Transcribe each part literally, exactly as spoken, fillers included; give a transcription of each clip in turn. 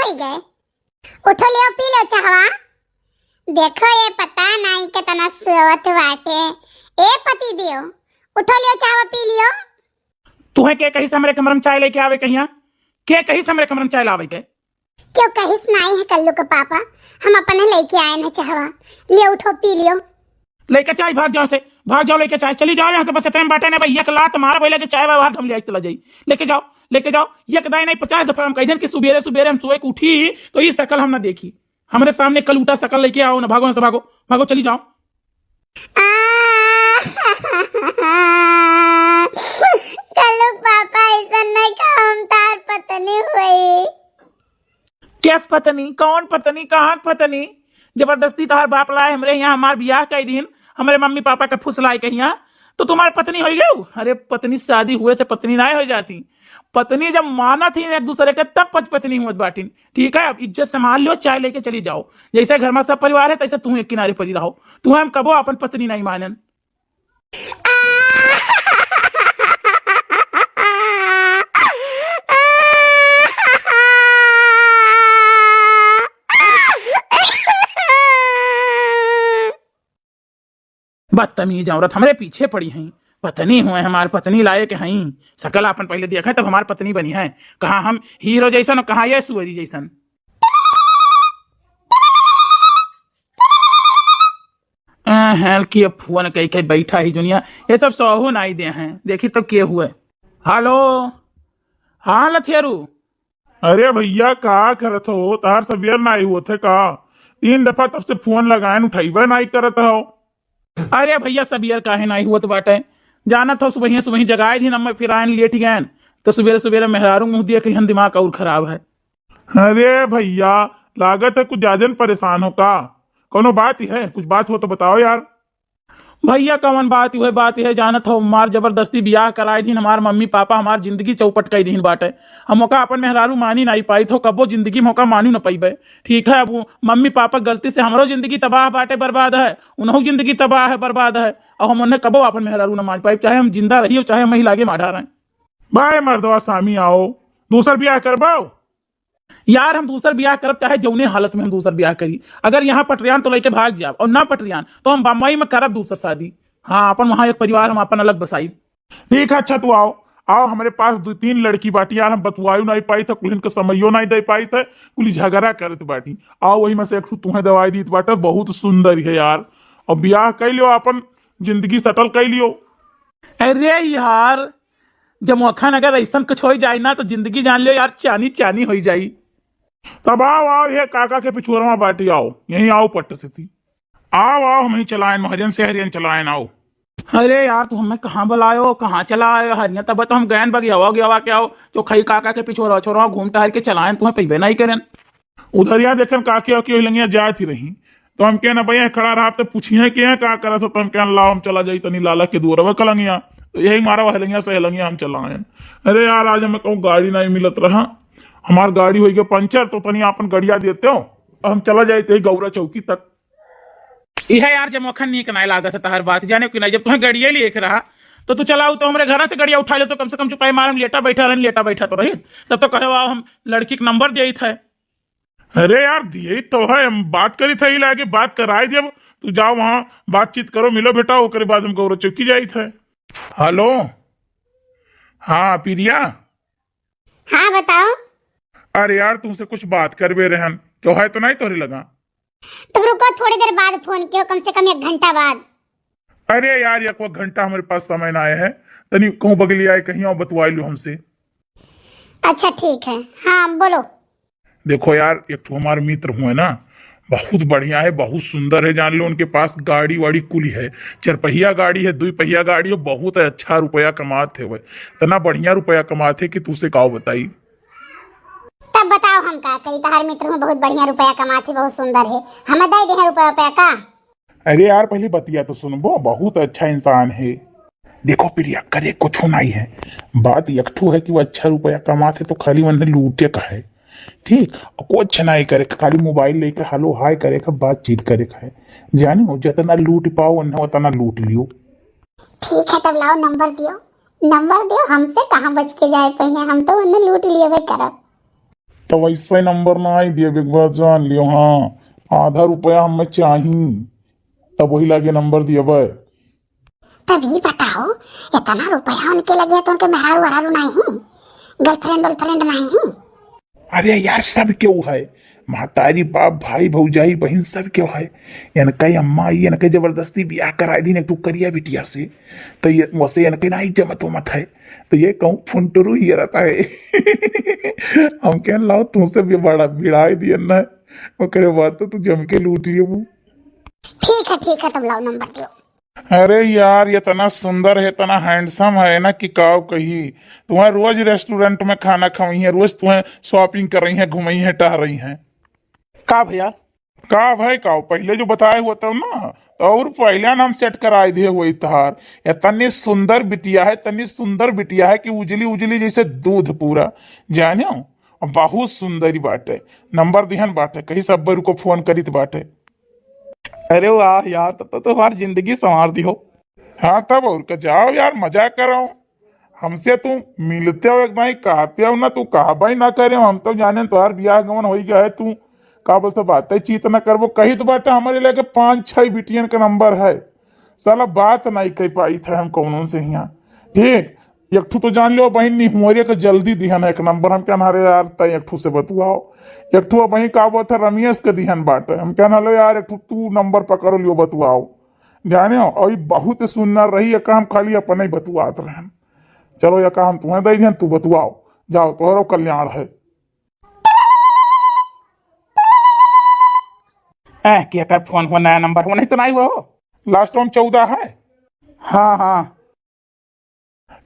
पी गए। उठो लियो, पी लो चाहवा। देखो ये पता नहीं कितना सोवत बाटे। ए पति दियो, उठो लियो चाहवा पी लियो। तुहे के कहिस हमरे कमरम चाय लेके आवे कहिया? के कहिस हमरे कमरम चाय लावे के? क्यों कहिस नाई है कल्लू के पापा, हम अपने लेके आए न चाहवा। लियो उठो पी लियो। लेके चाय भाग जाओ से, भाग जाओ लेके चाय, चली जाओ यहाँ से। बस इतने में बाटे ना भाई, एक लात मारा भाई लेके चाय बाहर हम ले आई चला जाई। लेके जाओ, लेके जाओ। एक दाई नहीं पचास दफा हम कह देन कि सुबेरे सुबेरे हम सोए के उठी तो ये शकल हम ना देखी। हमरे सामने कल उठा शकल लेके आओ ना, भागो यहाँ से, भागो, भागो, चली जाओ। आ, कल्लू पापा ऐसा नहीं कहा, हम तार पत्नी हुई। केस पत्नी? कौन पत्नी? कहाँ के पत्नी? जबरदस्ती तोहार बाप लाए हमरे यहाँ, हमार बियाह कई दिन, हमरे मम्मी पापा के फुसलाए के यहाँ, तो तुम्हार पत्नी हो गई? अरे पत्नी शादी हुए से पत्नी नाय हो जाती। पत्नी जब मानत ही एक दूसरे के तब पच पत्नी हुए बाटिन। ठीक है, अब इज्जत संभाल लो, चाय लेके चली जाओ। जैसे घर में सब परिवार है तैसे तू एक किनारे पड़ी रहो। तू हम कबो अपन पत्नी नहीं मानन। बदतमीज औरत हमरे पीछे पड़ी हैं। पत्नी हुए हमार, पत्नी लायक हैं। शकल आपन पहले देखा तब हमार पत्नी बनी है। कहाँ हम हीरो जैसन और कहाँ ये सुअरी जैसन। अहल के फोन कई कई बैठा ही दुनिया, ये सब सहू नाई दे हैं। देखी तो के हुए। हेलो, हाँ लथेरू। अरे भैया का करत हो, तार सबेर नाई होत है का? तीन दफा तब से फोन लगाएन उठाइबे नाई करत हो। अरे भैया सबेर काहे नाई होत बाटे, जानत हो सुबहिया सुबही जगाए दिन, अम्मा फिर आयन लेट गएन, तो सुबेरे सुबेरे मेहरारू मुँह देख लिहन, दिमाग और खराब है। अरे भैया, लागत है कुछ ज्यादा न परेशान हो का? कौनो बात ही है, कुछ बात हो तो बताओ यार। भैया कवन बात हुए, बात है जानत हो, हमार जबरदस्ती बियाह कराए दिन, हमार मम्मी पापा हमार जिंदगी चौपट कई दिन बाटे। हम ओका अपन मेहरारू मानी नहीं पाई थो, कबो जिंदगी में ओका मानू न पइबे। ठीक है, अब वो मम्मी पापा गलती से हमरो जिंदगी तबाह बाटे, बर्बाद है, उनहु जिंदगी तबाह है, बर्बाद है। अब हम उन्हें कबो अपन मेहरारू न मान पाई, चाहे हम जिंदा रही हो, चाहे हम वहीं लागे मार डारें। भाई मर्दवा सामी आओ, दूसर बियाह करबाओ। यार हम दूसर बियाह करब, चाहे जौने हालत में हम दूसर बियाह करी। अगर यहाँ पटरियान तो लेके भाग जाब और ना पटरियान तो हम बम्बई में करब दूसर शादी। हाँ, अपन वहाँ एक परिवार हम अपन अलग बसाई। ठीक है, अच्छा तू आओ, आओ हमरे पास दो तीन लड़की बाटी यार, हम बतुआयु नहीं पाई था, कुलिन के समयो नहीं दे पाई था, कुली झगड़ा करत बाटी। आओ वही में से एक ठो तुम्हें दवाई दीत बाटे, बहुत सुंदर है यार, और बियाह कर लियो, अपन जिंदगी सेटल कर लियो। अरे यार, जब अखन अगर ऐसन कुछ हो जाए ना तो जिंदगी जान लियो यार, चानी चानी हो जाई। तब आओ, आओ, ये काका के पिछुआरा बाटी, आओ, यहीं आओ पट्ट से थी। आओ, आओ, हम ही चलाएन, महाजन से हरियन चलाएन, आओ। अरे यार, तू हमें कहाँ बुलायो, कहाँ चला आयो हरियन? तब तो हम गएन बगियावा, गयावा के आओ, तो खई काका के पिछोरा, छोरा घूम टहर के चलाएन, तुम्हें पइबे नहीं करेन। उधर यहाँ देखन काकी, काकी ओही लंगिया जात ही रही, तो हम कहना भैया खड़ा रहा, तो पूछी है कि यहाँ का करत हो, तो हम कहन लाओ, हम चला जाई तनी लाला के दुआरवा कलंगिया, तो यही मारा वह लंगिया से लंगिया हम चलाएन। अरे यार, आज हमें कहूँ गाड़ी नहीं मिलत रहा, हमार गाड़ी होई गया पंचर, तो तनी आपन गड़िया देते हो, हम चला जाई ते गौरा चौकी तक। इहे यार, जमोखन नीक नाय लागत है तहर बात, जाने कि नहीं, जब तुम्हें गड़िया लिए के रहा, तो तू चलाऊ तो हमरे घर से गड़िया उठा ले, तो कम से कम चुपाई मार, हम लेटा बैठा रहन, लेटा बैठा तो रही, तब तो कहे, "आओ, हम लड़की के नंबर दिए थे।" अरे यार, दिए तो है, हम बात करी थे, लागे बात कराई देब, तू जाओ वहाँ बातचीत करो, मिलो बेटा, ओकरे बाद हम गौरा चौकी जाई थे। हेलो, हाँ प्रिया। हाँ बताओ। अरे यार, तुमसे कुछ बात करबे रहन, क्यों है तो नहीं तोहरे लगा? तब रुको, थोड़ी देर बाद फोन कियो, कम से कम एक घंटा बाद। अरे यार, एक घंटा हमारे पास समय ना आया है, तनी कहूँ बगली आए, कहीं और बतवाई लो हमसे। अच्छा ठीक है, हाँ बोलो। देखो यार, एक ठो हमारे मित्र हुए ना, बहुत बढ़िया है, बहुत सुंदर है, जान लो उनके पास गाड़ी वाड़ी कुली है, चार पहिया गाड़ी है, दुई पहिया गाड़ी है, बहुत अच्छा रुपया कमात है वह, इतना बढ़िया रुपया कमात है कि तुझसे काव बताई। तब बताओ हम का करी, तहार मित्र हूँ बहुत बढ़िया रुपया कमात ही, बहुत सुंदर है, हमें दे दे रुपया, रुपया का? अरे यार, पहले बतिया तो सुनबो, बहुत अच्छा इंसान है। देखो प्रिया, करे कुछ नहीं है, बात एक ठो है कि वो अच्छा रुपया कमात है तो खाली उन्हें लूटे का है, ठीक, और कुछ नहीं करे, खाली मोबाइल लेके हेलो हाय करे का, बातचीत करे का है, जानी हो जितना लूट पाओ उन्हें उतना लूट लियो। ठीक है, तब लाओ नंबर दियो, नंबर दियो, हमसे कहाँ बच के जाए पहले, हम तो उन्हें लूट लिए भाई करब। तो वैसे नंबर नाहीं दिए, एक बार जान लियो। हाँ, आधा रुपया हमें चाही, तब वही लागे नंबर दियबे। तभी बताओ, इतना रुपया उनके लगे है तो उनके मेहरारू वहरारू नाहीं, गर्लफ्रेंड वर्लफ्रेंड नाहीं? अरे यार, सब केहू है, महतारी बाप भाई भौजाई बहिन सब केहू है। इनके अम्मा आई, इनके जबरदस्ती बियाह कराए दिन एक ठो करिया बिटिया से, तो ये वैसे इनके नाहीं जमत वमत है, तो ये कहूँ फुंटरू ही रहता है। हम कहें लाओ तुमसे भी बड़ा भिड़ाई दिए ना, ओकरे बाद तो तू जम के लूट लियो। ठीक है, ठीक है, तब लाओ नंबर दियो। अरे यार, इतना सुंदर है, इतना हैंडसम है ना कि काव कही। तुम्हें रोज रेस्टोरेंट में खाना खवई है, रोज तुम्हें शॉपिंग कर रही है, घुमई है, टहरई है। का भैया? का भाई का, पहले जो बताए हुआ तब ना, तो और पहला नाम सेट कराए दिए हुए तहार। इतनी सुंदर बिटिया है, इतनी सुंदर बिटिया है कि उजली उजली जैसे दूध पूरा, जाने हो? और बहुत सुंदरी बाटे, नंबर दिहन बाटे, कहीं सब रुको फोन करीत बाटे। अरे वाह यार, तब तो तुम्हार जिंदगी संवार दी हो। हाँ तब और का, जाओ यार, मजा करो। हमसे तू मिलते हो एक बार, कहते हो ना, तू कहा भाई ना करे, हम तो जाने तोहार बियाह गमन होई गया है, तू का बोलते बातें चीत ना करबो, कही तो बाटे हमारे लेके पाँच छह बिटियन का नंबर है, साला बात नहीं कह पाई थे हम कौनों से यहाँ। ठीक, एक ठू तो जान लो बहिन, निहुआरे के जल्दी दिहन है एक नंबर। हम कहन, "अरे यार, तय एक ठू से बतुआओ।" एक ठू बहिन का बोलत है, रमेश के दिहन बाटे। हम कहन, "हेलो यार, एक ठू तू नंबर पकड़ लियो, बतुआओ।" जाने हो, और ई बहुत सुंदर रही, एका हम खाली अपने ही बतुआत रहन। चलो, एका हम तुम्हें दे दिहन, तू बतुआओ, जाओ, तोहरो कल्याण है। ए, केकर फोन हुआ, नया नंबर हुआ, नहीं तो नहीं हुआ हो? लास्ट टाइम चौदह है। हाँ, हाँ।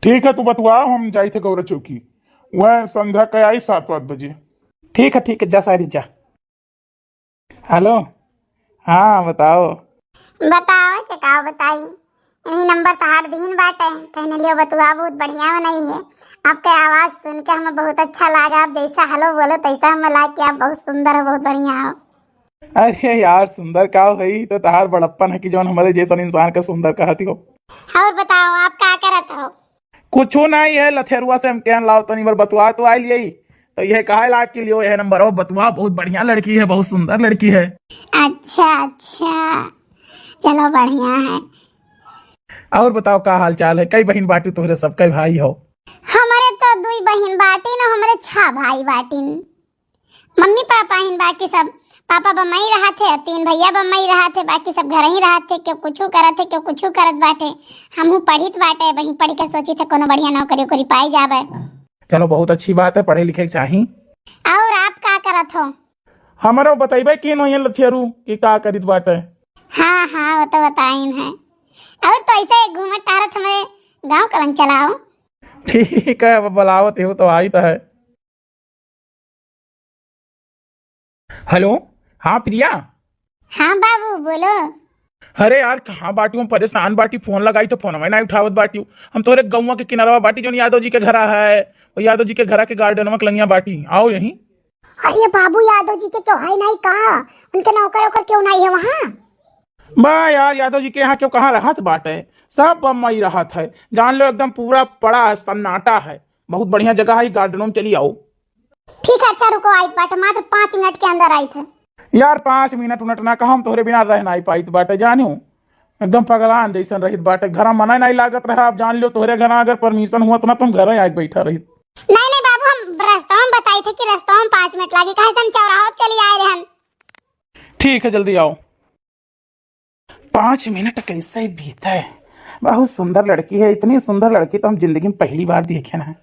ठीक है, तू बतुआओ, हम जाई थे गौरा चौकी, वह संध्या के आई सात पाँच बजे। ठीक है, ठीक है, जा सारी जा। हेलो, हाँ बताओ। बताओ के का बताई, यही नंबर तहार दीन बाटे, कहने लियो बतुआ बहुत बढ़िया बनाई है। आपके आवाज सुन के हमें बहुत अच्छा लगा, आप जैसा हेलो बोलो तैसा हमें लाग कि आप बहुत सुंदर हो, बहुत बढ़िया हो। अरे यार, सुंदर का होई, तो तहार बड़प्पन है कि जौन हमारे जैसन इंसान का सुंदर कहती हो। और बताओ, आप का करत हो? कुछो नहीं है, लथेरुआ से हम कहन लाओ तनी बार बतुआ तो आइल यही, तो यह कहे लाग के लियो यह नंबर हो, बतुआ बहुत बढ़िया लड़की है, बहुत सुंदर लड़की है। अच्छा, अच्छा, चलो बढ़िया है। और बताओ का हाल चाल है, कई बहिन बाटी तोहरे सब, कई भाई हो? हमारे तो दुई बहिन बाटी न, हमारे छह भाई बाटिन। मम्मी पापा हिन, बाकी सब, पापा बम्बई रहा थे, तीन भैया बम्बई रहा थे, बाकी सब घर ही रहा थे, केहू कुछू करत है, केहू कुछू करत बाटे। हमहू पढ़ित बाटे, वहीं पढ़ के सोची थे कोनो बढ़िया नौकरी ओकरी पाई जावे। चलो, बहुत अच्छी बात है, पढ़े लिखे के चाही। और आप का करत हो? हमरो बतइबे की नोहिए लथियरू कि का करित बाटे। हाँ, हाँ, वो तो बताइन है। और तो ऐसे घूमत टहरत हमारे गाँव कलंग चलाओ। ठीक है, अब बुलावत हो तो आई तो है। हेलो, हाँ प्रिया। हाँ बाबू, बोलो। अरे यार, कहाँ बाटी हूँ, परेशान बाटी, फोन लगाई तो फोनवा नहीं उठावत बाटी हूँ। हम तोरे गौवा के किनारवा बाटी, जौन यादव जी के घरा है, वो यादव जी के घरा के गार्डनवा के लंगिया बाटी, आओ यहीं। अरे बाबू, यादव जी के क्यों है नहीं का? उनके नौकर ओकर क्यों नहीं है वहाँ? बा यार, यादव जी के यहाँ क्यों कहाँ रहत बाटे, सब बम्बई रहत है, जान लो एकदम पूरा पड़ा है, सन्नाटा है। बहुत बढ़िया जगह है, गार्डनों में चली आओ। ठीक है, अच्छा रुको, आइत बाटे, मात्र पाँच मिनट के अंदर आइत है। यार, पाँच मिनट उनट ना कहा, हम तोहरे बिना रह नाई पाइत बाटे, जानियो। एकदम पगलान जैसन रहित बाटे, घर में मना नहीं लागत रहा। आप जान लो, तोहरे घर अगर परमिशन हुआ तो ना तुम घर आके बैठा रहित। नहीं, नहीं बाबू, हम रास्ता में बताई थे कि रास्ता में पाँच मिनट लागी, काहे से हम चौराहा पे चली आए रहन। ठीक है, जल्दी आओ। पाँच मिनट कैसे बीते? बहुत सुंदर लड़की है, इतनी सुंदर लड़की तो हम जिंदगी में पहली बार देखे ना।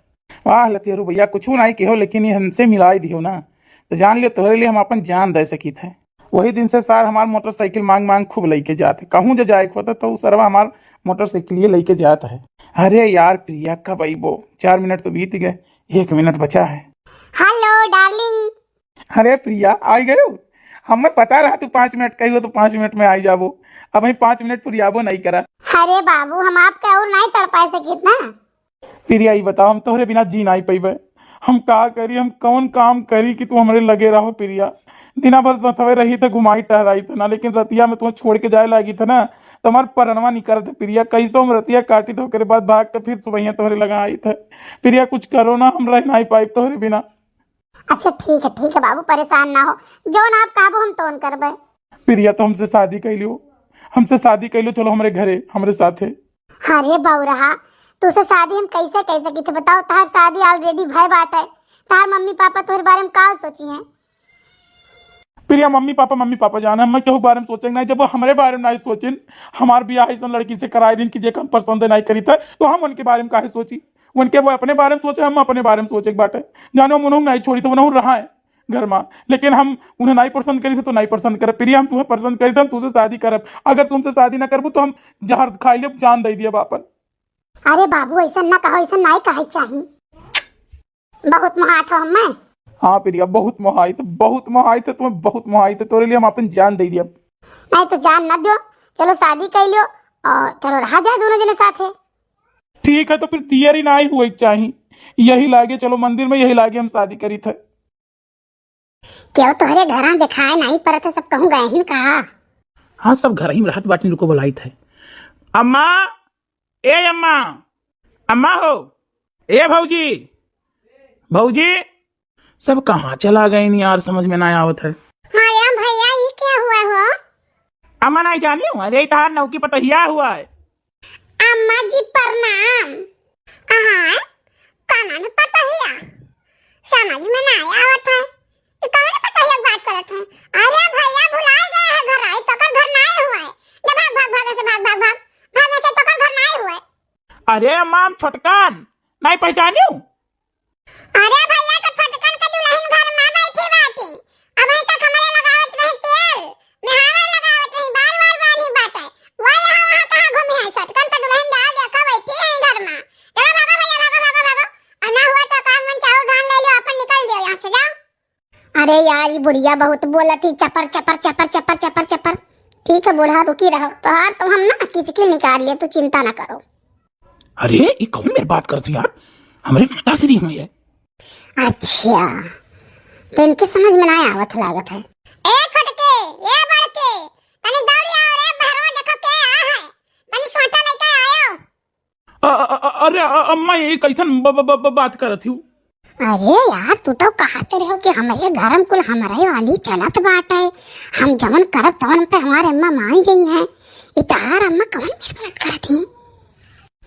वाह लतियरू भैया, कुछ नहीं कहो, लेकिन ये हमसे मिलाई दियो ना, तो जान लियो तोहरे लिए हम अपन जान दे सकी थे। वही दिन से सार हमार मोटरसाइकिल मांग मांग खूब लेके जाते, कहूँ जो जाए के होता तो उ सरवा हमार मोटरसाइकिल ये लेके जाता है। अरे यार प्रिया, कब अइबो? चार मिनट तो बीत गए, एक मिनट बचा है। हेलो डार्लिंग। अरे प्रिया, आई गयो? हमें पता रहा तू पाँच मिनट कही हो तो पाँच मिनट में आई जाबो। अब हम पाँच मिनट पुरियाबो नहीं करा। अरे बाबू, हम आपका और नहीं तड़पा सकित ना। प्रिया, ई बताओ, हम तोहरे बिना जी नहीं पइबे। हम का करी, हम कौन काम करी कि तू हमरे लगे रहो प्रिया? दिना भर सथवे रही थे, घुमाई टहराई थे ना, लेकिन रतिया में तुम्हें छोड़ के जाए लागी थे ना, तो हमार परनवा निकलत है प्रिया। कैसो हम रतिया काटी थे, ओकरे बाद भाग के फिर सुबहिया तोहरे लगा आई थे। प्रिया, कुछ करो ना, हम रह नहीं पाइब तोहरे बिना। अच्छा ठीक है, ठीक है बाबू, परेशान ना हो, जौन आप कहबो हम तौन करबे। प्रिया, तो हमसे शादी कैलियो, हमसे शादी कैलियो, चलो हमरे घरे, हमरे साथे। अरे बौरहा, तुसे शादी हम कैसे कह सकी थे बताओ? तहार शादी already भय बाटे। तहार मम्मी पापा तोहरे बारे में का सोची हैं? प्रिया, मम्मी पापा, मम्मी पापा जाने, हम केहू के बारे में सोचे नहीं। जब वो हमरे बारे में नहीं सोचिन, हमार बियाह ऐसन लड़की से कराए दिन कि जेका हम पसंद नहीं करी थे, तो हम उनके बारे में काहे सोची? उनके वो अपने बारे में सोचे, हम अपने बारे में सोचे के बाटे। जानो, हम उन्हों नहीं छोड़ी थे, उन्हों रहा है घर में, लेकिन हम उन्हें नहीं पसंद करी थे तो नहीं पसंद करे। प्रिया, हम तुम्हें पसंद करी थे, हम तुमसे शादी करब। अगर तुमसे शादी ना करबू तो हम जहर खाई लेब, जान दे दिया अपन। अरे बाबू, ऐसा ना कहो, ऐसा नहीं कहे चाही। बहुत मोहात हो हमें। हाँ प्रिया, बहुत मोहाई थे, बहुत मोहाई थे, तुम्हें बहुत मोहाई थे, तोरे लिए हम अपन जान दे दिया। नहीं तो जान ना दो, चलो शादी कर लियो और चलो रहा जाए दोनों जने साथे। ठीक है, तो फिर तैयारी ना ही हुए चाही, यही लागे चलो मंदिर में, यही लागे हम शादी करी थे। क्यों तोहरे घरा दिखाए नहीं परत है, सब कहूँ गए हैं कहा? हाँ, सब घर ही में रहत बाटिन, रुको बुलाइत है। अम्मा, ए अम्मा, अम्मा हो, ए भौजी, भौजी, सब कहाँ चला गए नी यार, समझ में ना आवत है। अरे भैया, ये क्या हुआ हो? अम्मा नहीं जानी हूँ, अरे तहार नौकी पतहिया हुआ है। अम्मा जी प्रणाम। आहाय, कौन पतहिया? समझ में ना आवत है। ये कौन पतहिया की बात करत है? अरे भैया भुलाए गए हैं घर, आई तोकर घर ना हुआ है। ले भाग, भाग, भाग ऐसे, भाग, भाग, भाग, भाग ऐसे, तोकर घर ना हुआ है। अरे अम्मा, हम छोटकन, नहीं पहचानी हूँ। अरे भैया, तो छोटकन के दुल्हन घर में बैठी बाटी। अबहीं तक हमरे लगावत रही तेल, मेहावर लगावत रही, बार बार बानी बाटे। वह यहाँ वहाँ कहाँ घूमी है? छोटकन के दुल्हन जाओ देखो, बैठी है घर में। चलो भागो भैया, भागो, भागो, भागो। और ना हुआ तो काम मन चाउर धान ले लो, अपन निकल जाओ यहाँ से, जाओ। अरे यार, ये बुढ़िया बहुत बोलत ही, चपर, चपर, चपर, चपर, चपर, चपर। ठीक है बूढ़ा, रुकी रहो, तोहार तो हम ना किचकी निकाल लिए, तू चिंता ना करो। अरे, ये कौन मेरे बात करत है यार? हमरे माता श्री हुई है। अच्छा, तो इनके समझ में ना आवत लागत है। ए छोटके, ए बड़के, तनी दौड़ी आओ रे, बहरवा देखो के आ है, तनी सोटा लेके आयो। अ-, अ-, अ-, अरे, अ-, अम्मा, ये कैसन ब-, ब-, ब-, ब-, बात करत हूँ? अरे यार, तू तो कहते रहो कि हमरे घर में कुल हमरे वाली चलत बाटे, हम जवन करब तवन पे हमारे अम्मा मान जाई हैं। ई तहार अम्मा कवन मेर बात करत ही?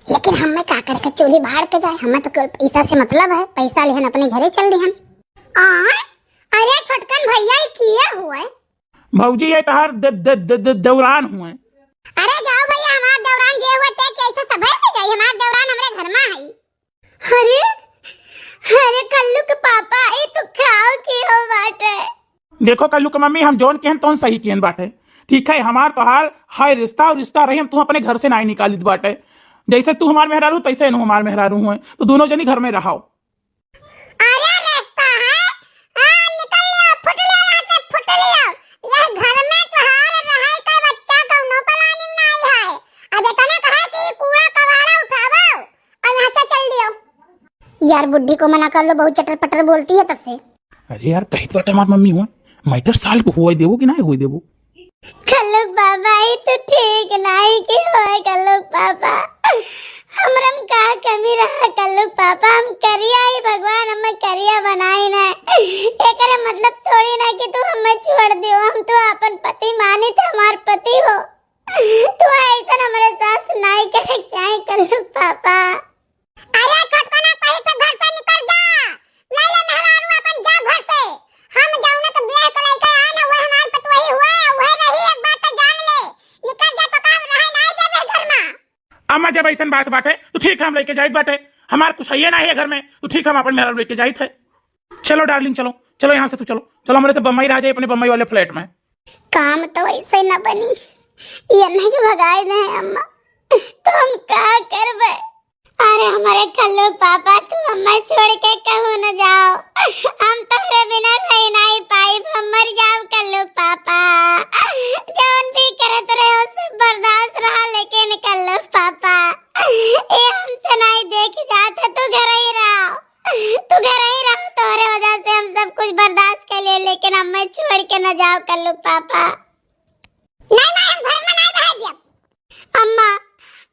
लेकिन हमें का करे के, चूल्ही भाड़ के जाए, हमें तो केवल पैसा से मतलब है, पैसा लेहन अपने घरे चल दिहन। आ, अरे छोटकन भैया, ई किए हुए? भौजी, ये तहार द-, द-, द-, द-, दौरान हुए। अरे जाओ भैया, हमार दौरान जे हुए ते कैसे सभर में जाई, हमार दौरान हमरे घर में है। अरे, अरे कल्लू के पापा, ये तो खाओ की हो बाटे। देखो कल्लू के मम्मी, हम जौन किहन तौन सही किहन बाटे। ठीक है, हमार तोहार हाय रिश्ता और रिश्ता रही, हम तू अपने घर से नाई निकालित बाटे। जैसे तू हमार मेहरारू, तैसे इनहू हमार मेहरारू हुए, तो दोनों जनी घर में रहो। अरे रास्ता है, हाँ, निकल लियो, फुट लियो यहाँ से, फुट लियो। यह घर में तोहार रहे के बच्चा कौनो planning नहीं है। अब इतना कहे कि कूड़ा कबाड़ा उठावो और यहाँ से चल दियो। यार बुड्ढी को मना कर लो, बहुत चटर पटर बोलती है तब से। अरे यार, कहित बाटे हमार मम्मी हुए, matter solve हुए देबो कि नहीं हुए देबो? कल्लू पापा, ई तो ठीक नाई के होए कल्लू पापा। हमरम का कमी रहा कल्लू पापा, हम करिया ही भगवान हमें करिया बनाई ना। एकरे मतलब थोड़ी ना कि तू हमें छोड़ दियो, हम तो अपन पति मानी थे, हमार पति हो। तू ऐसा हमारे साथ नाई करे चाहे कल्लू पापा। अरे छोटकना, कहीं से घर से निकल जा, ले ले मेहरारू अपन, जा घर से। हम जौने तो ब्याह के लइके आए ना, वह हमार पतोही हुए, वह रही, एक बात तो जान ले। निकल जा तो का रहे ना देबे घर में। अम्मा, जब ऐसन बात बाटे तो ठीक है, हम लेके जाइत बाटे, हमार कुछ है ना है घर में, तो ठीक है, हम अपन मेहरारू लेके जाइत है। चलो darling, चलो, चलो यहाँ से तू, चलो, चलो हमारे से बम्बई रह जाए अपने बम्बई वाले flat में। काम तो ऐसे न बनी, ये नहीं जो भगाए दे अम्मा, तो हम का करबे? अरे हमारे कल्लू पापा, तू हमें छोड़ के कहूँ न जाओ, हम तोहरे बिना रह नहीं पाइब, हम मर जाओ कल्लू पापा। जौन भी करत रहे हो सब बर्दाश्त रहा, लेकिन कल्लू पापा, ये हमसे नहीं देख जात है, तू घर ही रहो, तू घर ही रहो, तोहरे वजह से हम सब कुछ बर्दाश्त कर लिए, लेकिन हमें छोड़ के न जाओ कल्लू पापा। नहीं, नहीं, हम घर में नहीं रह दिया। अम्मा,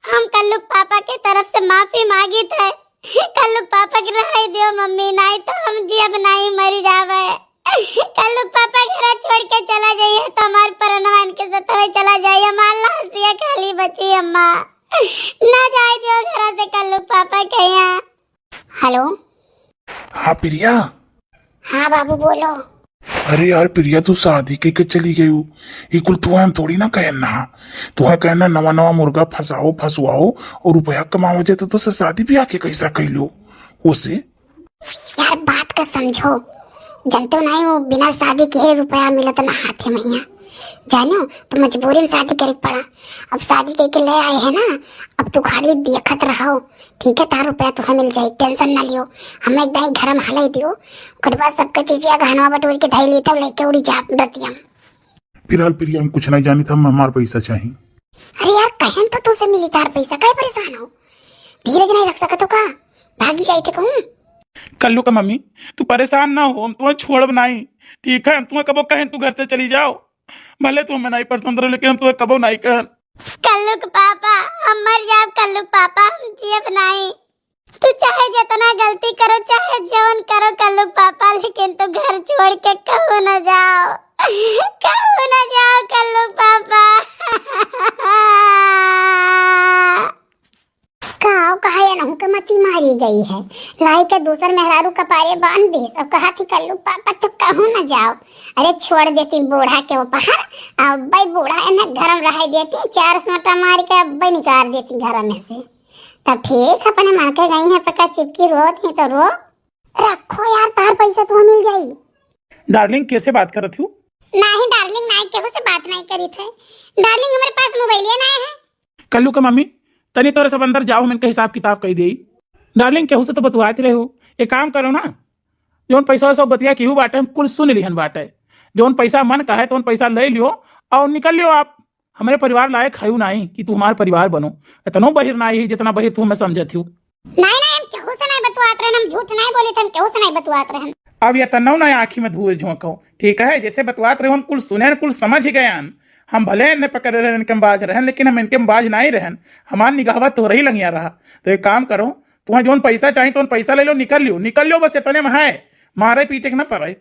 हम कल्लू पापा के तरफ से माफी मांगित है, कल्लू पापा के रहे दियो मम्मी, नाहीं तो हम जियब नाहीं, मरी जावे। कल्लू पापा घर छोड़ के चला जाइए तो हमार परनवा इनके साथ होए चला जाइए, हमार लाशिया खाली बची अम्मा। ना जाए दियो घर से कल्लू पापा के यहाँ। हेलो। हाँ प्रिया। हाँ बाबू बोलो। अरे यार प्रिया, तू शादी कइके चली गयू, ई कुल तुहैं हम थोड़ी ना कहन ना। तुहैं कहन ना नवा नवा मुर्गा फंसाओ फंसवाओ और रुपया कमाओ जाए, तो तुझसे शादी ब्याह के कैसा कैलो? ओसे यार बात का समझो, जनते हो नाहीं, वो बिना शादी के रुपया मिलत ना हाथे में यहाँ। जानो, तो मजबूरी में शादी करे के पड़ा। अब शादी कइके ले आए हैं ना, अब तू खाली देखत रहो, ठीक है? तार रुपया तुहैं मिल जाए, टेंशन ना लियो। हम एक दाई घर में हलाई दियो, ओकर बाद सबके चीजिया गहनवा बटोर के धई ली, तब लेके उड़ी जाब रतिया में। फिलहाल प्रिया, हम कुछ नाहीं जानी था, हम हमार पैसा चाही। अरे यार, कहन तो तुझसे मिली तार पैसा, काहे परेशान हो? धीरज नाहीं रख सकत हो का? भागी जाए थे कहूँ। कल्लू का मम्मी, तू परेशान ना हो, हम तुहैं छोड़ब नाहीं, ठीक है? हम तुहैं कबो कहन तू घर से चली जाओ, भले तू हमें नाहीं पसंद रहो, लेकिन हम तुहैं कबो नाहीं कहन। कल्लू के पापा, हम मर जाब कल्लू के पापा, हम जियब नाहीं। तू चाहे जितना गलती करो, चाहे जवन करो कल्लू के पापा, लेकिन तू घर छोड़ के कहूँ ना जाओ, कहूँ ना जाओ कल्लू के पापा। का कहा, एनहू के मती मारी गई है, लाई के दूसर मेहरारू कपारे बांध दिस। अब कहा थी कल्लू पापा तो कहूँ न जाओ, अरे छोड़ देती बूढ़ा के ऊपर, अब भाई बूढ़ा एने घर में रह देती, चार सोटा मार के अब भाई निकाल देती घर में से। तब ठीक, अपने मन के गई है, पका चिपकी रोत ही तो रो। रखो यार, तार पैसा तुहैं मिल जाई। डार्लिंग, कैसे बात करत हो? नाहीं डार्लिंग, नाहीं, केहू से बात नाहीं करी थे। डार्लिंग, हमारे पास मोबाइलिया नाहीं है। कल्लू के मम्मी, तनी तोरे सब अंदर जाओ, हम इनके हिसाब किताब कई देई। डार्लिंग, केहू से तो बतुआत रहे हो, एक काम करो ना, जौन पैसा सब बतिया केहू बाटे, हम कुल सुन लिहन बाटे। जौन पैसा मन का है, तौन पैसा ले लियो और निकल लियो आप। हमरे परिवार लायक हयू नाहीं कि तू हमार परिवार बनो। इतनो बहिर नाहीं है जितना बहिर तू हमें समझत हो। नाहीं, नाहीं, हम केहू से नाहीं बतुआत रहन, हम झूठ नाहीं बोली थे, हम केहू से नाहीं बतुआत रहन। अब ये तन्नौ ना आँखी में धूल झोंको, ठीक है? जैसे बतुआत रहे, हम कुल सुने, कुल समझ गए हन। हम भले इन्हें पकड़े रहन, इनके में बाज रहन, लेकिन हम इनके में बाज नाहीं रहन। हमार निगाहवा तोहरे ही लंगिया रहा। तो एक काम करो, तुहैं जौन पैसा चाही, तौन पैसा ले लो, निकल लियो, निकल लियो, बस इतने में है, मारे पीटे के ना पड़े।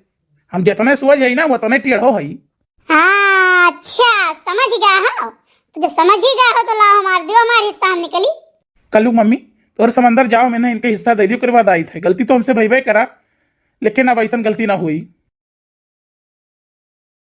हम जितने सोझ है ना, उतने टेढ़ो है। हाँ, अच्छा, समझ गया हो। तो जब समझ ही गया हो, तो लाओ, मार दियो, हमारे हिस्सा हम निकली। कल्लू मम्मी, तोर समंदर जाओ, मैंने इनके हिस्सा दे दियो, ओकरे बाद आई थे। गलती तो हमसे भइबे करा, लेकिन अब ऐसन गलती ना हुई।